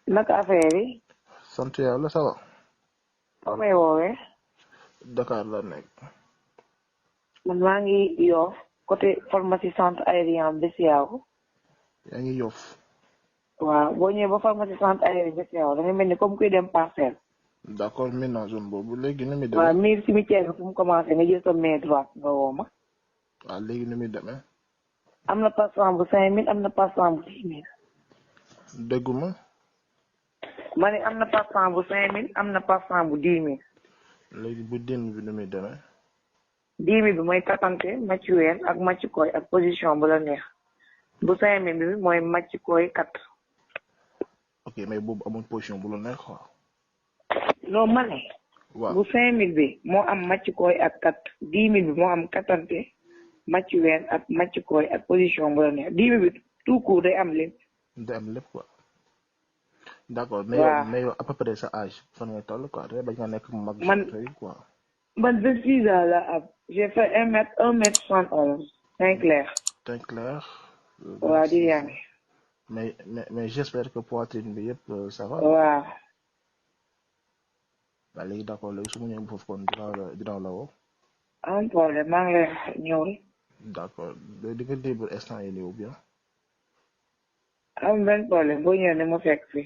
naka affaire yi. sant yàlla ça va. foo may woowee. Dakar la nekk. man maa ngi Yoff côté pharmacie centre aérien Bessiaw. yaa ngi Yoff. waaw boo ñëwee ba pharmacie centre aérien Bessiaw da nga mel ni comme kuy dem parcelle. d'accord min naa zone boobu léegi nu muy demee. waaw miir cimetière bi fu mu commencé nga jël sa main droite nga woo ma. waaw léegi nu muy demee. am na passant bu 5000 am na passant bu 10 000. dégguma. ma ne am na passant bu 5000 am na passant bu 10 000. léegi bu din bi nu muy demee. 10 000 bi mooy katante macc ween ak macc koy ak position bu la neex. bu 5000 bi mooy macc koy kat. ok mais boobu amul position bu la neex quoi. non ma ne. waaw bu 5000 bi moo am macc koy ak kat 10 000 bi moo am katante macc ween ak macc koy ak position bu la neex 10 000 bi tout court day am lépp. day am lépp quoi. d'accord mais waaw yow mais yow à peu près sa âge fan nga toll quoi te bañ nga nekk mag. man quoi. man 26 ans la am j'ai fait 1 mètre 71 Saint Clair. Saint Clair. waaw di yaa ngi. mais j'espère que poitrine bi yëpp ça va. waaw. waaw léegi d'accord léegi su ma ñëwee foofu kon dinaa la woo. am problème maa ngi lay ñëw. d'accord di nga libre instant yi nii ou bien. am benn problème boo ñëwee ne ma fekk fi.